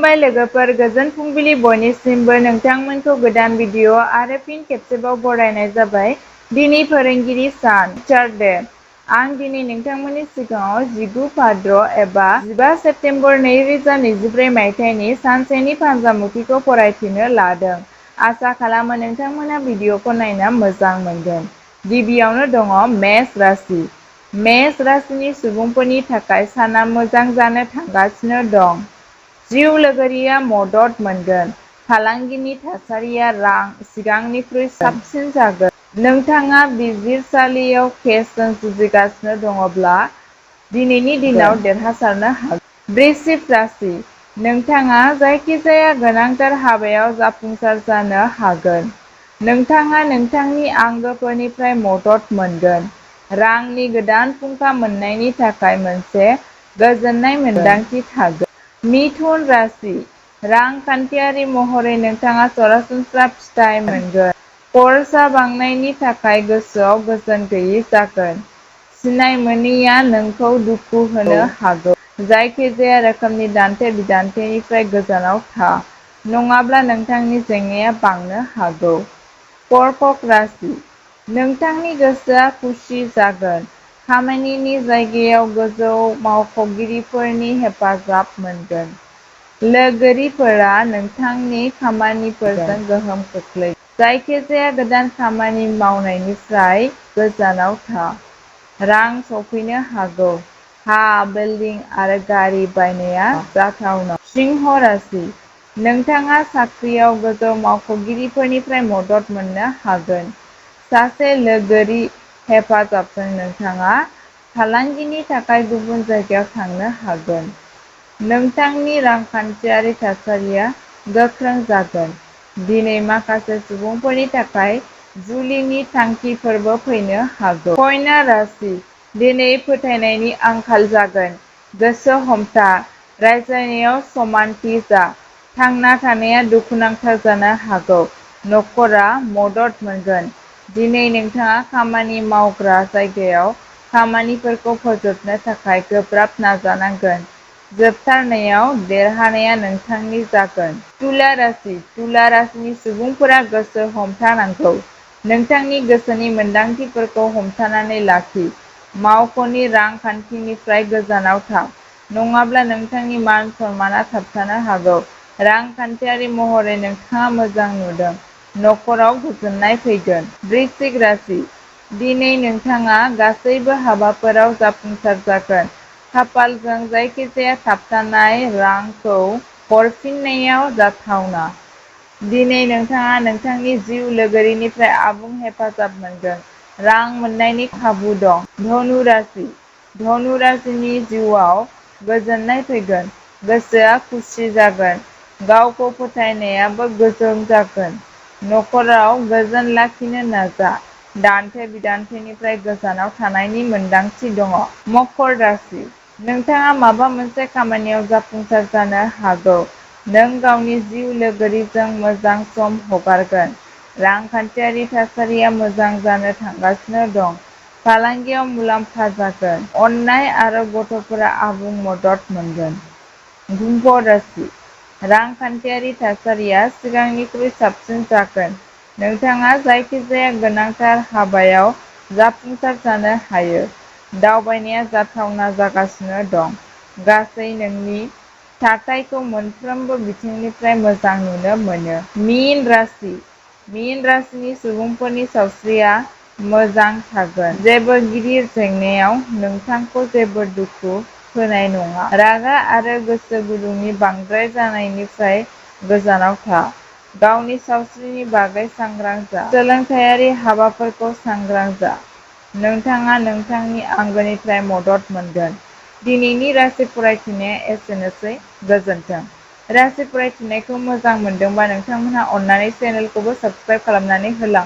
खुलुमबाय लोगोफोर, गोजोन फुंबिलि बयनिसिमबो नोंथांमोनखौ गोदान भिडिअ आरो फिन खेबसेबाव बरायनाय जाबाय। दिनै फोरोंगिरि सान, टिचार डे। आं दिनै नोंथांमोननि सिगाङाव 19 भाद्र एबा 15 सेप्तेम्बर 2024 मायथाइनि सानसेनि फान्जामुथिखौ फरायथिनो लादों। आसा खालामो नोंथांमोना भिडिअखौ नायना मोजां मोनगोन। गिबियावनो दङ मेष राशि। मेष राशिनि सुबुंफोरनि थाखाय साना मोजां जानो थांगासिनो दं। जिउ लोगोरिया मदद मोनगोन। फालांगिनि थासारिया सिगांनिख्रुइ साबसिन जागोन। नोंथाङा बिजिरसालियाव केसजों जुजिगासिनो दङब्ला दिनैनि दिनाव देरहासारनो हागोन। वृश्चिक राशि। नोंथाङा जायखिजाया गोनांथार हाबायाव जाफुंसार जानो हागोन। नोंथाङा नोंथांनि आंगोफोरनिफ्राय मदद मोनगोन। रांनि गोदान फुंखा मोन्नायनि थाखाय मोनसे गोजोननाय मोन्दांथि थागोन। मिथुन राशि। रांखान्थियारि महरै नोंथाङा सरासनस्रा फिथाय मोनगोन। खरसा बांनायनि थाखाय गोसोआव गोजोन गैयै जागोन। सिनाय मोनैआ नोंखौ दुखु होनो हागौ। जायखिजाया रोखोमनि दान्थे-बिदान्थेनिफ्राय गोजानाव था, नङाब्ला नोंथांनि जेंनाया बांनो हागौ। कर्कट राशि। नोंथांनि गोसोआ खुसि जागोन। खामानिनि जायगायाव गोजौ मावख'गिरिफोरनि हेफाजाब मोनगोन। लोगोरिफोरा नोंथांनि खामानिफोरजों गोहोम खोख्लैगोन। जायखिजाया गोदान खामानि मावनायनिफ्राय गोजानाव था। रां सफैनो हागौ। हा, बिल्डिं आरो गारि बायनाया जाथावना। सिंह राशि। नोंथाङा साख्रियाव गोजौ मावख'गिरिफोरनिफ्राय मदद मोननो हागोन। सासे लोगोरि हेफाजाबजों नोंथाङा फालांगिनि थाखाय गुबुन जायगायाव थांनो हागोन। नोंथांनि रांखान्थियारि थासारिया गोख्रों जागोन। दिनै माखासे सुबुंफोरनि थाखाय जुलिनि थांखिफोरबो फैनो हागौ। कन्या राशि। दिनै फोथायनायनि आंखाल जागोन। गोसो हमथा, रायज्लायनायाव समानथि जा। थांना थानाया दुखुनांथाव जानो हागौ। नखरा मदद मोनगोन। दिनै नोंथाङा खामानि मावग्रा जायगायाव खामानिफोरखौ फोजोबनो थाखाय गोब्राब नाजानांगोन। जोबथारनायाव देरहानाया नोंथांनि जागोन। तुला राशि। तुला राशिनि सुबुंफोरा गोसो हमथानांगौ। नोंथांनि गोसोनि मोनदांथिफोरखौ हमथानानै लाखि। मावख'नि रांखान्थिनिफ्राय गोजानाव था, नङाब्ला नोंथांनि मान-सन्मानआ थाबथानो हागौ। रांखान्थियारि महरै नोंथाङा मोजां नुदों। नखराव गोजोननाय फैगोन। वृश्चिक राशि। दिनै नोंथाङा गासैबो हाबाफोराव जाफुंसार जागोन। खाफालजों जायखिजाया थाबथानाय रांखौ हरफिननायाव जाथावना। दिनै नोंथाङा नोंथांनि जिउ लोगोरिनिफ्राय आबुं हेफाजाब मोनगोन। रां मोन्नायनि खाबु दं। धनु राशि। धनु राशिनि जिउआव गोजोननाय फैगोन। गोसोआ खुसि जागोन। गावखौ फोथायनायाबो गोजों जागोन। नखराव गोजोन लाखिनो नाजा। दान्थे-बिदान्थेनिफ्राय गोजानाव थानायनि मोन्दांथि दङ। मकर राशि। नोंथाङा माबा मोनसे खामानियाव जाफुंसार जानो हागौ। नों गावनि जिउ लोगोरिजों मोजां सम हगारगोन। रांखान्थियारि थासारिया मोजां जानो थांगासिनो दं। फालांगियाव मुलाम्फा जागोन। अननाय आरो गथ'फोरा आबुं मदद मोनगोन। कुम्भ राशि। रांखान्थियारि थासारिया सिगांनिख्रुइ साबसिन जागोन। नोंथाङा जायखिजाया गोनांथार हाबायाव जाफुंसार जानो हायो। दावबायनाया जाथावना जागासिनो दं। गासै नोंनि थाथायखौ मोनफ्रोमबो बिथिंनिफ्राय मोजां नुनो मोनो। मीन राशि। मीन राशिनि सुबुंफोरनि सावस्रिया मोजां थागोन। जेबो गिदिर जेंनायाव नोंथांखौ जेबो दुखु होनाय नङा। रागा आरो गोसो गुदुंनि बांद्राय जानायनिफ्राय गोजानाव था। गावनि सावस्रिनि बागै सांग्रां जा। सोलोंथायारि हाबाफोरखौ सांग्रां जा। नोंथाङा नोंथांनि आंगोनिफ्राय मदद मोनगोन। दिनैनि राशि फरायथिनाया एसेनोसै। गोजोन्थों। राशि फरायथिनायखौ मोजां मोनदोंबा नोंथांमोनहा अन्नानै चेनेलखौबो साबस्क्राइब खालामनानै होलां।